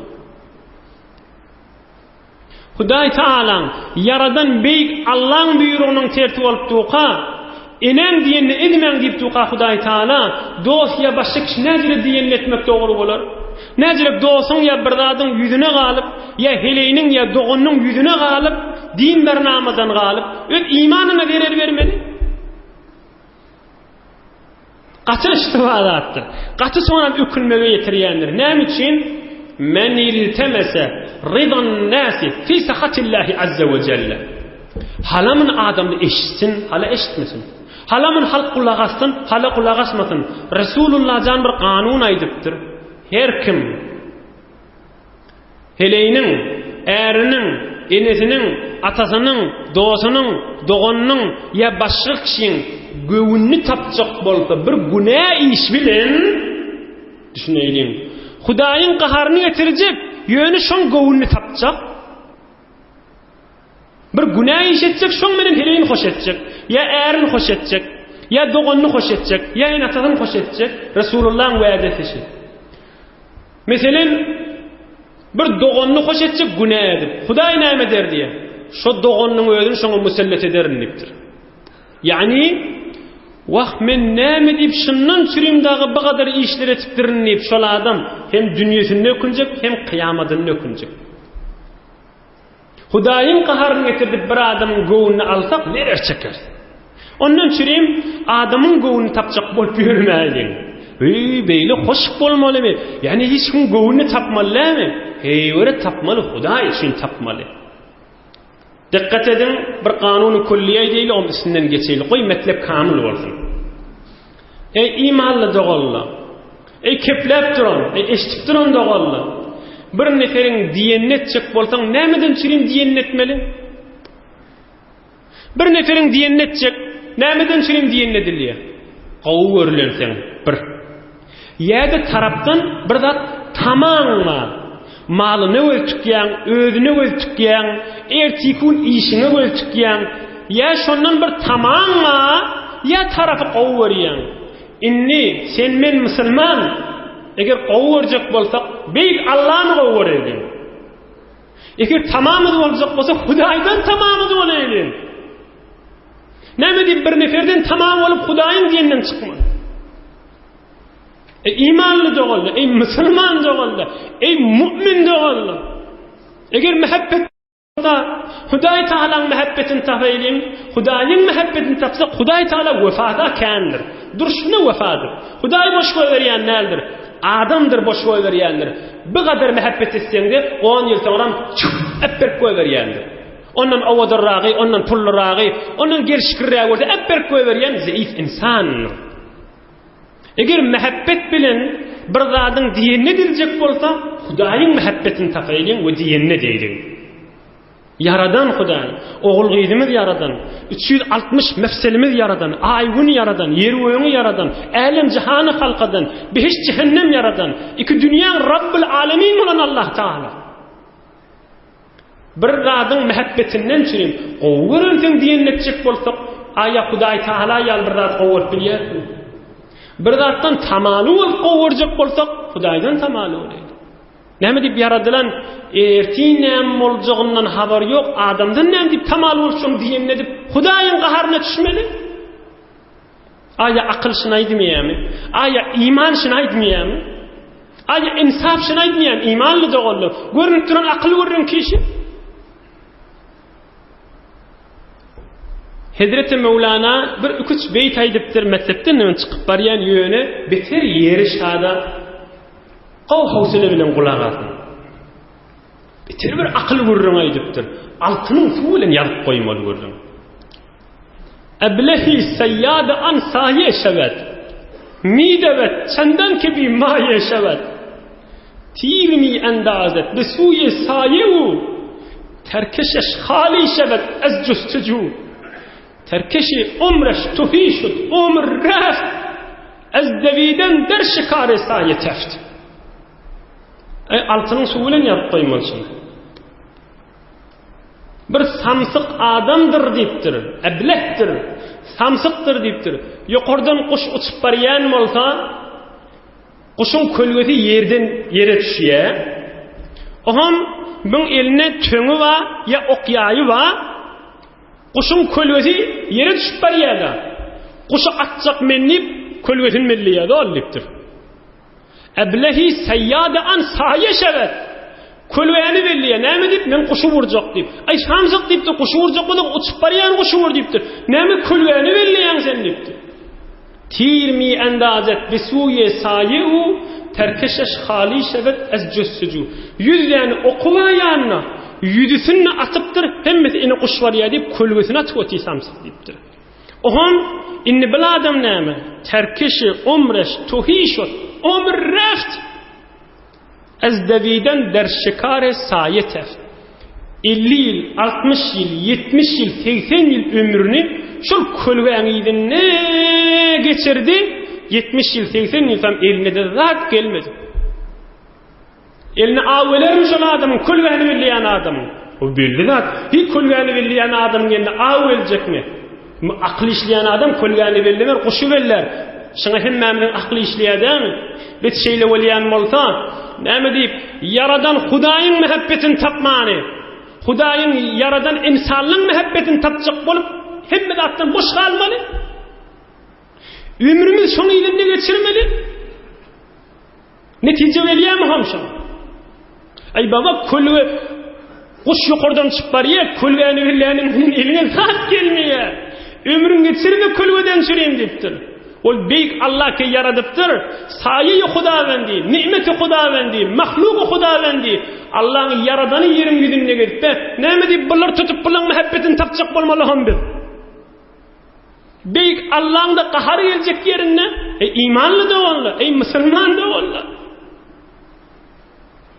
Hudaý Tagalaň, ýaradan beýik Allaň buýrugynyň tersi bolup durka, eneň diýenini edmäň diýip durka Hudaý Tagala, dost ýa başga kişi näjele diýenini etmek dogry bolar? Näjele dostuň ýa bir zadyň ýüzüne galyp, ýa heleýiniň ýa doganynyň ýüzüne galyp, din barnamadan galyp, öz imanyna zerer bermeli? Gaty yştyba zatdyr. Gaty soňam ökünmege ýetirýändir. Näme üçin? Men iltemese rydan nasi fi sahatillahi azza we jelle. Halamyn adamly eşitsin, hala eşitmesin. Halamyn halk gulak assyn, hala gulak asmasyn. Resulullah jan bir kanun aýdypdyr. Her kim Heleýiniň, äriniň, enesiniň, atasynyň, dostunyň, doganynyň ýa başga kişiň göwnüni tapjak bolsa bir günä iş bilen, düşüneýliň, Hudaýyň gaharyny getirjek, ýöne şoň göwnüni tapjak. Bir günä iş etjek, şoň bilen heleýini hoş etjek, ýa ärini hoş etjek, ýa doganyny hoş etjek, ýa ene-atasyny hoş etjek, Resulullahyň wädesi şi. Meselem, bir doganyny hoş etjek günä edip, Hudaý näme eder diýýär. Şo doganynyň özüni şoňa musellet ederin diýipdir. Ýagny, Wah, men näme diýip şundan çürim dagy bu gadar işler etipdirin diýip, şol adam hem dünýesinde ökünjek, hem kyýamadynda ökünjek. Hudaýyň gaharyny getirdip bir adamyň göwnüni alsak zerer çekeris. Ondan çürim adamyň göwnüni tapjak bolup ýörmäýliň. Heý, beýle hoş bolmalymy? Ýagny hiç kim göwnüni tapmaly dälmi? Heýwere tapmaly, Hudaý üçin tapmaly. Dikkat ediň, bir kanuny külliýe diýeli, onuň üstünden geçeýli. Goý metlep kamyl bolsun. Eý imanly doganlar! Eý kepläp duran, eý eşidip duran doganlar! Bir neferiň diýenini etjek bolsaň, nämeden çürim diýenini etmeli? Bir neferiň diýenini etjek, nämeden çürim diýenini edilýär? Gowy görülenseň, bir. Ýa-da tarapdan bir zat tamaň bar. Malyna göz tikýäň, özüne göz tikýäň, ertiki gün işiňe göz tikýäň. Ýa şondan bir tamaň bar, ýa tarapy gowy görýäň. Indi sen men musulman, eger gowy görjek bolsak, beýik Allany gowy göreýliň. Eger tamamyz boljak bolsa, Hudaýdan tamamyz bolaýlyň. Näme diýip bir neferden tamam bolup Hudaýyň diýenden çykmaly? Ey imanly doganlar, ey musulman doganlar, ey mu'min doganlar. Eger muhabbet bolsa, Hudaý Tagalaň muhabbetini tapaýlyň. Hudaýyň muhabbetini tapsak, Hudaý Tagala wefada kändir. Durşuna wefadyr. Hudaý boş goýberýän däldir. Adamdyr boş goýberýändir. Bir gadar muhabbet etseňde, 10 ýyl soňram çüp berip goýberýändir. Ondan owadanragy, ondan pullyragy, ondan gelşiklirägi bolsa äp berip goýberýän zeýif ynsandyr. Eger mähebbet bilen bir zadyň diýenine ediljek bolsa, Hudaýyň mähebbetini tapaýlyň we diýenine edeýliň. Ýaradan Hudaý, ogul-gyzymyz ýaradan, 360 mefselimiz ýaradan, aý-gün ýaradan, ýer-gögüňi ýaradan, älem-jahany halkadan, behişt-jähennem ýaradan, iki dünýäň Rabbul Alemin bolan Allah Tagala. Bir zadyň mähebbetinden çürim, gowy görensiň diýenini etjek bolsak, aýa Hudaý Tagala ýaly bir zat gowy görüp bilýärismi? Bir zatdan tamaly bolup gowy görjek bolsak, Hudaýdan tamaly bolaýly. Näme diýip ýaradylan ertir näme boljagyndan habary ýok adamdan näme diýip tamaly bolup şoň diýenini edip Hudaýyň gaharyna düşmeli? Aýa akyl şuny aýdmaýarmy? Aýa iman şuny aýdmaýarmy? Aýa insap şuny aýdmaýarmy? Imanly doganlar, görünip duran akyl gürrüň kişi. Hezreti Mewlana bir iki-üç beýt aýdypdyr, mekdepden öň çykyp barýan ýöne beter ýeri şada gowy howsala bilen gulak asyň. Beter bir akyl gürrüň aýdypdyr. Altynyň suwy bilen ýazyp goýmaly gürrüň. Eblehi seýýady an saýe şewed, Midewed çendan ki bi maýe şewed, Tir mi endazed bi suýe saýe u, Terkeşeş haly şewed ez justuju, Terkeşi umreş tuhi şud umr reft, Ez dewiden der şikary saýe teft. Eý, altynyň suwy bilen ýazyp goýmaly şuny. Bir samsyk adamdyr diýipdir. Eblehdir. Samsykdyr diýipdir. Ýokardan guş uçup barýan bolsa, Guşuň kölgesi ýerden ýere düşýär. Oňam müň elinde töňi bar ýa ok ýaýy bar. Guşuň kölgesi ýere düşüp barýar-da. Guşy atjak men diýip, kölgesini belleýär-de ol diýipdir. Eblehi saýýady an saýa şebet. Kölgäni belleýär. Näme diýip, men guşy vurjak diýip. Aý samsyk diýipdir, guşy vurjak bolsaň uçup barýan guşy vur diýipdir. Näme kölgäni belleýäň sen diýipdir. Tir mi endazet bisuýe saýe u terkeşeş hali şebet ez jüssüju. Ýüz däne oky bar ýanynda. Ýüzüsini atypdyr, hemmesi ine guş barýar diýip kölgesini atyp otyr samsyk diýipdir. Ohan, indi bil adam näme? Terkeşi omreş tuhi şot. Omr reft! Ez dewiden der şikare saýe teft. 50 ýyl, 60 ýyl, 70 ýyl, 80 ýyl ömrüni şol kölgäň yzynda geçirdi. 70 ýyl, 80 ýyl tam eline-de zat gelmedi. Eline aw gelermi şol adamyň, kölgäni belleýän adamyň? O belli zat. Hiç kölgäni belleýän adamyň eline aw geljekmi? Akyl işleýän adam kölgäni bellemer, guşy bellär. Şuňa hemmämiziň akly işleýär dälmi? Biz şeýle bolýan bolsa, näme diýip, ýaradan Hudaýyň mähebbetini tapmany, Hudaýyň ýaradan ynsanlaryň mähebbetini tapjak bolup, hemme zatdan boş galmaly? Ömrümizi şoň yzynda geçirmeli? Netije gelýärmi hamşa? Aý baba kölge guş ýokardan çykyp barýar, kölgäni billäniň bilen eliňe zat gelmeýär. Ömrüň geçirme kölgeden çürim diýipdir. Ol beýik Allah ki ýaradypdyr. Saýy Hudawendi, nimeti Hudawendi, mahlugy Hudawendi. Allahyň ýaradany ýeriň ýüzünde gezipde, näme diýip bular tutup bulaň mähebbetini tapjak bolmaly hom biz. Beýik Allaň-da gahary geljek ýerinde, eý imanly doganlar, eý musulman doganlar.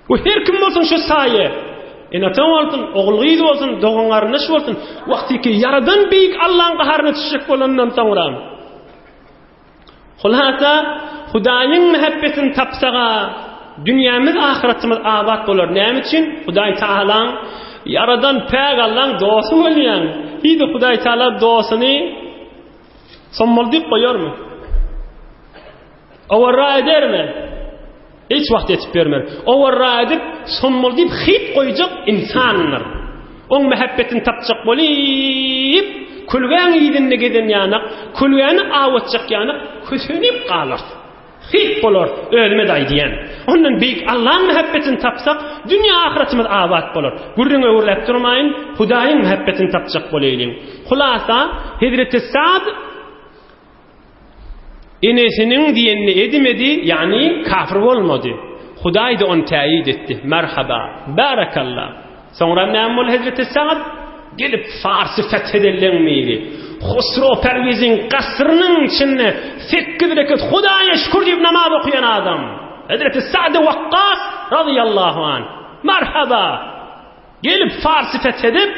Bu her kim bolsun şu saýa. Ene-ata bolsun, ogul-gyz bolsun, dogan-garyndaş bolsun, wagtyky ýaradan beýik Allaň gaharyna düşjek bolandan soňra. Hulasa, Hudaýyň mähebbetini tapsaga, dünýämiz, ahyratymyz abat bolar. Näme üçin? Hudaý Tagalaň ýaradan päk Allaň dosty bolýaň. Hiç Hudaý Tagala dostuny sommaldyp goýarmy? Owarra edermi? Hiç wagt etip bermez. Owarra edip, sommaldyp hyp goýjak ynsandyr. Oň mähebbetini tapjak bolyp, külgäň yzynda gezen ýanak, külgäni awatjak ýanak kösenip galarys. Hyp bolar, özüme-de aýdýan. Ondan beýik Allaň mähebbetini tapsak, dünýä ahyratymyz abat bolar. Gürrüň öwürläp durmaýyn, Hudaýyň mähebbetini tapjak bolaýlyň. Hulasa, Hezreti Sad Enesiniň diýenini edimedi, ýagny kafir bolmady. Hudaý-da ony täýit etdi. Merhaba, bärekalla. Soňra näme boldy Hezreti Sagd? Gelip Farsy feth edenleň biri. Husro Perwiziň gasrynyň içinde sekiz reket Hudaýa şükür diýip namaz okaýan adam. Hezreti Sa'd Wakkas razyýallahu anh. Merhaba. Gelip Farsy feth edip,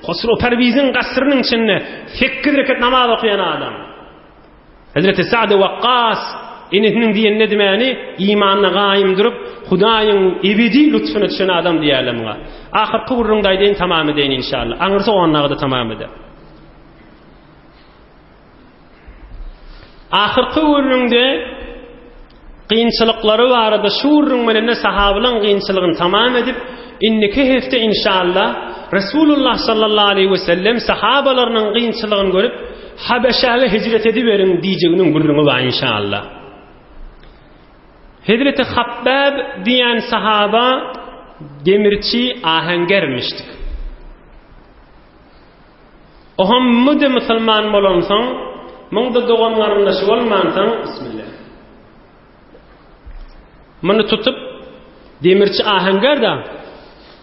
Husro Perwiziň gasrynyň içinde sekiz reket namaz okaýan adam. Hezreti Sa'd Wakkas enesiniň diýenine dimäni imanyna gaýym durup, Hudaýyň ebedi lutfuna düşen adam diýerler muňa. Ahyrky gürrüňde aýdaýyn, tamam edeýin inşallah. Aňyrsy ondagy-da tamam eder. Ahyrky gürrüňde kynçylyklary barada şu gürrüň bilen sahabylaryň kynçylygyny tamam edip, indiki hepde inşallah Resulullah sallallahu aleyhi we sellem sahabalarynyň kynçylygyny görüp, Habeşäge hijret ediberiň diýjeginiň gürrüňi bar inşallah. Hezreti Habbab diýen sahaba demirçi ahengermişdik. Oham mude musulman bolansoň, muňda dogan-garyndaşy bolmansoň, bismillah. Muny tutup, demirçi ahenger-da,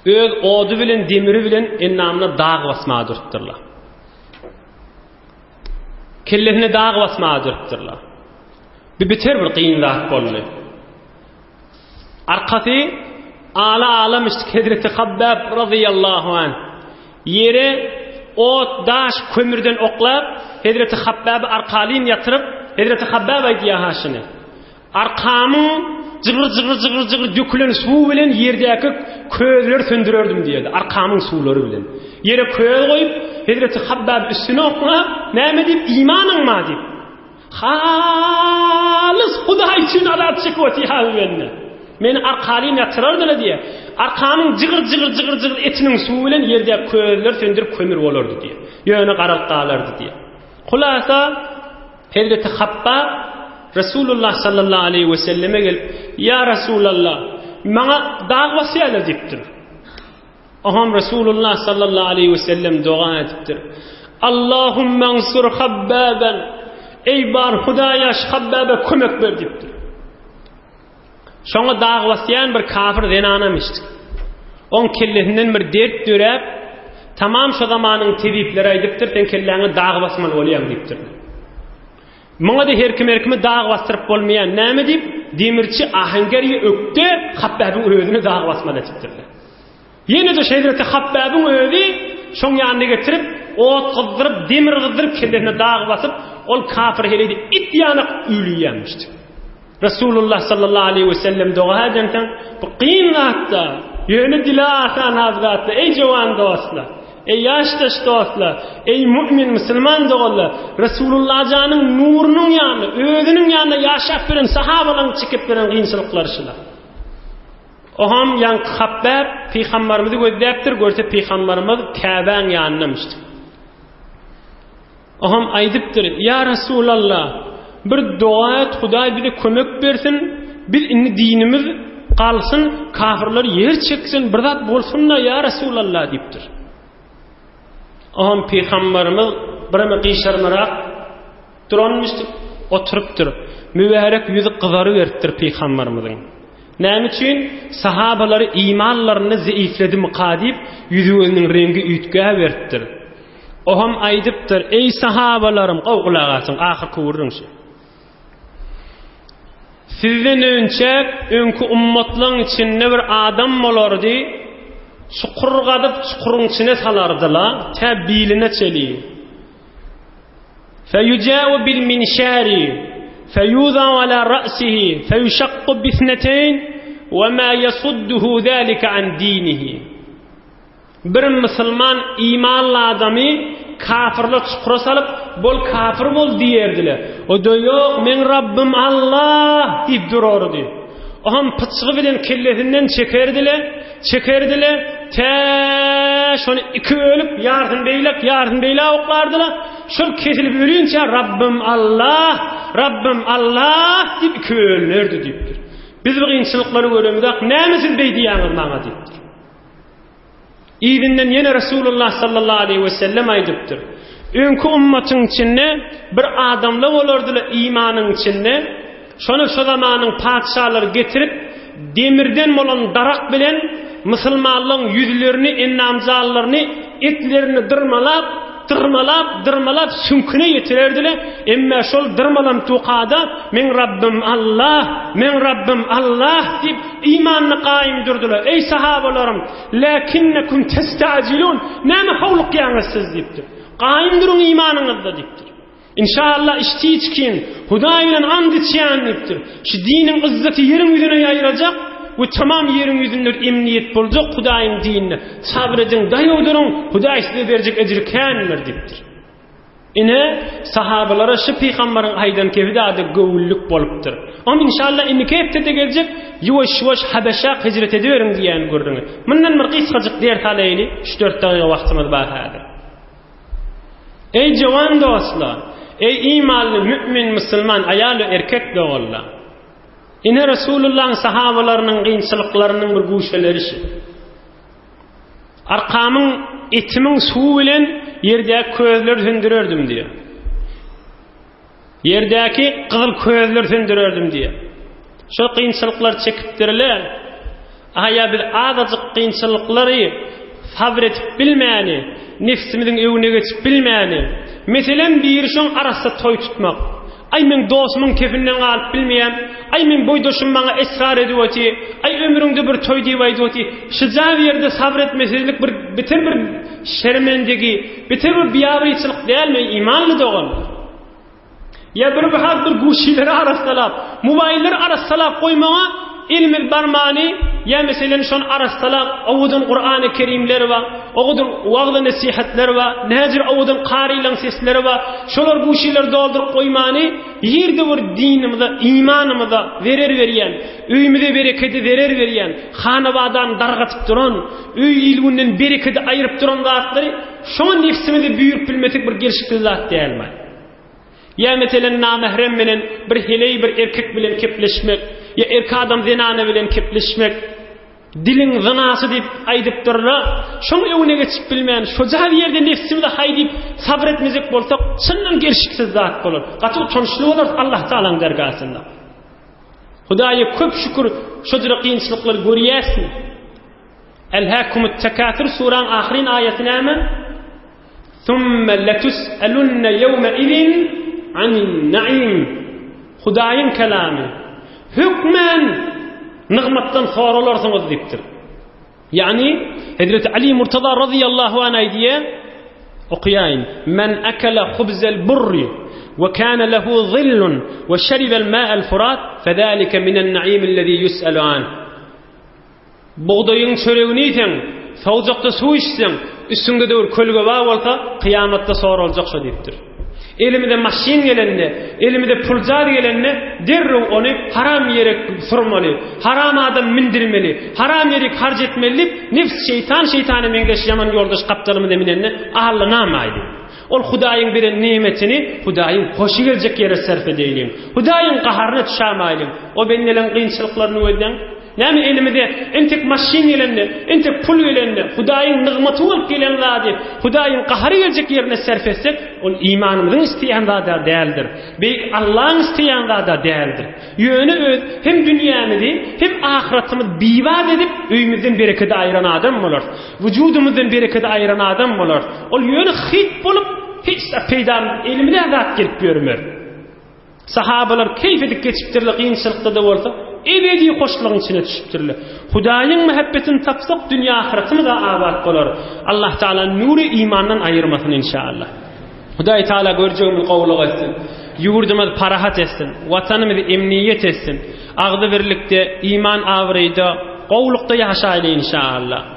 öz ody bilen, demiri bilen endamyna dag basmaga durupdyrlar. Kellesine dag basmaga durupdyrlar. Bu beter bir kyn zat boldy. Arkasy ala-ala müşrik Hezreti Habbab razyýallahu anh ýere ot, daş, kömürden oklap, Hezreti Habbaby arkalyn ýatyryp, Hezreti Habbab aýdýar ha şuny. Arkamyň jygyr-jygyr-jygyr-jygyr dökülen suwy bilen ýerdäki közleri söndürerdim diýerdi. Arkamyň suwlary bilen. Ýere köz goýup, Hezreti Habbab üstüne oklap, näme diýip, imanyň ma diýip. Halys Hudaý üçin azap çekip otyrha bu bende. Meni arkalyn ýatyrardylar diýýär. Arkamyň jygyr-jygyr-jygyr-jygyr etiniň suwy bilen ýerdäki közleri söndürip kömür bolardy diýýär. Ýöne garalyp galardy diýýär. Hulasa Hezreti Habbab Resulullah sallallahu aleýhi we selleme gelip, Ýa Resulallah, maňa dag basýarlar diýipdir. Oňam Resulullah sallallahu aleýhi we sellem doga edipdir. Allahumma ansur Habbaban. Eý bar Hudaýa şu Habbaba kömek ber diýipdir. Şoňa dag basýan bir kafir zenanam içdi. Oň kellesinden bir dert döräp, tamam şo zamanyň tebipleri aýdypdyr, sen kelläňe dag basmaly bolýaň diýipdir. Muňa-da her kim her kimi dag basdyryp bolmaýan. Näme diýip, demirçi ahenger ýa ökde Hapbäbiň özüni dag basmaly etipdirler. Ýene-de şeýdilse Hapbäbiň özi şoň ýanyna getirip, ot gyzdyryp, demir gyzdyryp, kellesine dag basyp, ol kafir heleýde it ýanak üýlüýänmişdi. Resulullah sallallahu aleýhi we sellem doga edensoň, bu kyn zatda, ýöne dile asan az zatda, eý jowan dostlar, eý ýaşdaş dostlar, eý mu'min musulman doganlar, Resulullah janyň nurunyň ýanynda, özüniň ýanynda ýaşap beren sahabalaryň çekip beren kynçylyklary şular. Oham ýaňky Habbäb pygambarymyzy gözläpdir, görse pygambarymyz Käbäň ýanyndamyşdy. Oňam aýdypdyr, Ýa Resulallah, bir doga et, Hudaý bize kömek bersin, biz indi dinimiz galsyn, kafirler ýer çeksin, bir zat bolsun-da, ýa Resulallah diýipdir. Oňam pygambarymyz bireme gyşarmarak duranmyş, oturypdyr. Mübärek ýüzi gyzaryberipdir pygambarymyzyň. Näme üçin? Sahabalary imanlarynda zeýifledimika diýip, ýüzi-gözüniň reňgi üýtgäberipdir. Oňam aýdypdyr, Eý sahabalarym, gowy gulak asyň, ahyrky gürrüň şu. Sizden önçäk öňki ummatlaň içinde bir adam bolardy, çukur gazyp çukuryň içine salardyla, tä biline çeli. Feýuja'u bil minşari, feýuza'u ala ra'sihi, feýuşakku bisneteýn, we ma ýasudduhu zalika an dinihi. Bir musulman imanly adamy kafirler çukura salyp, bol kafir bol diýerdiler. O-da ýok, meň Rabbym Allah diýip durardy. Oňam pyçgy bilen kellesinden çekerdiler, çekerdiler, tä şony iki bölüp, ýarsyny beýlek, ýarsyny beýläk oklardylar. Şol kesilip ölinçä Rabbym Allah, Rabbym Allah diýip iki bölünerdi diýipdir. Biz bu kynçylyklary göremizok, näme siz beý diýýäňiz maňa diýipdir. Yzyndan ýene Resulullah sallallahu aleýhi we sellem aýdypdyr. Öňki ummatyň içinde bir adamlar bolardylar imanyň içinde. Şony şo zamanyň patyşalary getirip, demirden bolan darak bilen musulmanlaryň ýüzlerini, endamjallaryny, etlerini dyrmalap, dyrmalap, dyrmalap süňküne ýetirerdiler. Emma şol dyrmalan tukada meň Rabbym Allah, meň Rabbym Allah diýip Imanda gaýym durdular. Eý sahabalarym, läkinnekum testa'jilun, näme howlukýaňyz siz diýipdir. Gaýym duruň imanyňyzda diýipdir. Inşallah içdi içkin, Hudaý bilen and içýän diýipdir. Şu diniň yzzaty ýeriň ýüzüne ýaýrajak we tamam ýeriň ýüzünde emniýet boljak Hudaýyň dinine. Sabyr ediň, daýaw duruň, Hudaý size berjek ejri kändir diýipdir. Ine, sahabalara şu pygambaryň aýdan kebi-de göwünlik bolupdyr. Oňa inşallah indiki hepdede geljek ýuwaş-ýuwaş Habeşa hijret ediberiň diýýän gürrüňi. Mundan bir gysgajyk ders alaýly, üç-dört dagyga wagtymyz bar häzir. Eý jowan dostlar, eý imanly mümin musulman aýal we erkek doganlar. Ine Resulullahyň sahabalarynyň kynçylyklarynyň bir guşeleri şu. Arkamyň etimiň suwy bilen ýerdäki közleri söndürerdim diýýär. Ýerdäki gyzyl közleri söndürerdim diýýär. Şo kynçylyklar çekipdirler. Aýa biz azajyk kynçylyklary sabyr edip bilmäni, nefsimiziň öňüne geçip bilmäni. Meselem biri şoň arassa toý tutmak. Aý meň dostumyň kefinden galyp bilmeýän, aý meň boýdaşym maňa esrar edip oty, aý ömrüňde bir toý diýip aýdyp oty, şyja bir ýerde sabyr etmesizlik bir beter bir şermendegi, beter bir biabyryçylyk dälmi imanly doganlar? Ýa bir bahar bir guşileri arassalap, mobaýlleri arassalap goýmaga. elimiz barmany, ýa meselen şony arassalap, owadan Kurany Kerimler bar, owadan wagyz-nesihatlar bar, näjür owadan karylaň sesleri bar, şolar bu şeýler dolduryp goýmany, ýerde bir dinimize, imanymyza zerer berýän, öýümize berekedi zerer berýän, hanabadany dargatyp duran, öý il-günden berekedi aýryp duran zatlary şoňa nebsimizi buýrup bilmesek bir gelşiksiz zat dälmi? Ýa meselen namährem bilen bir heleý bir erkek bilen kepleşmek, ýa erk adam zenana bilen kepleşmek, diliň zynasy diýip aýdypdyrlar. Şoň öňüne geçip bilmän, şoja bir ýerde nebsimize haý diýip sabyr etmejek bolsak, çyndan gelşiksiz zat bolar. Gaty utançly bolarys Allah Tagalaň dergahynda. Hudaýa köp şükür şojra kynçylyklary görýäsmi? Elhäkumut tekasür suraň ahyryn aýaty näme? Summe letus'elunne ýewme izin anin naim. Hudaýyň kelamy. Hökmän nygmatdan soralarsyňyz diýipdir. Ýagny Hezreti Ali Murtaza razyýallahu anh aýdýar, okaýaýyn. Men akala hubzel burri we kana lehu zillun we şeribel ma'al furat fezalike minen naimillezî yus'alu anh. Bugdaýyň çöregini iýseň, sowjakda suw içseň, üstüňde döwür kölge bar bolsa, kyýamatda soraljak şo diýipdir. Elimize maşyn gelende, elimize puljaz gelende derrew ony haram ýere sürmeli, haram adam mindirmeli, haram ýerik harç etmeli diýip, nefs şeýtan şeýtana meňzeş ýaman ýoldaş gapdalymyza minende Alla name aýdy. Ol Hudaýyň beren nemetini Hudaýyň hoşy geljek ýere sarp edeýliň. Hudaýyň gaharyna düşämaýlyň. O bendeleň kynçylyklaryny gözläň. Näme elimize entek maşyn gelende, entek pul gelende, Hudaýyň nygmaty bolup gelen zady Hudaýyň gahary geljek ýerine sarp etsek, ol imanymyzyň isleýän zady däldir. Beýik Allaň isleýän zady däldir. Ýöne öz hem dünýämizi, hem ahyratymyzy bibat edip, öýümizden berekedi aýyran adam bolarys. Wujudymyzdan berekedi aýyran adam bolarys. Ol ýöne hyt bolup, hiç zat peýdamyz, elimize zat gelip ýörmez. Sahabalar keýp edip geçipdirler, kynçylykda-da bolsa, ebedi hoşlugyň içine düşüpdirler. Hudaýyň mähebbetini tapsak, dünýe-ahyratymyz-a abat bolar. Allah Tagala nury imandan aýyrmasyn inşallah. Hudaý Tagala görjegimizi gowulyk etsin. Ýurdumyzy parahat etsin. Watanymyzy emniýet etsin. Agzybirlikde, iman abraýda, gowulykda ýaşaýly inşallah.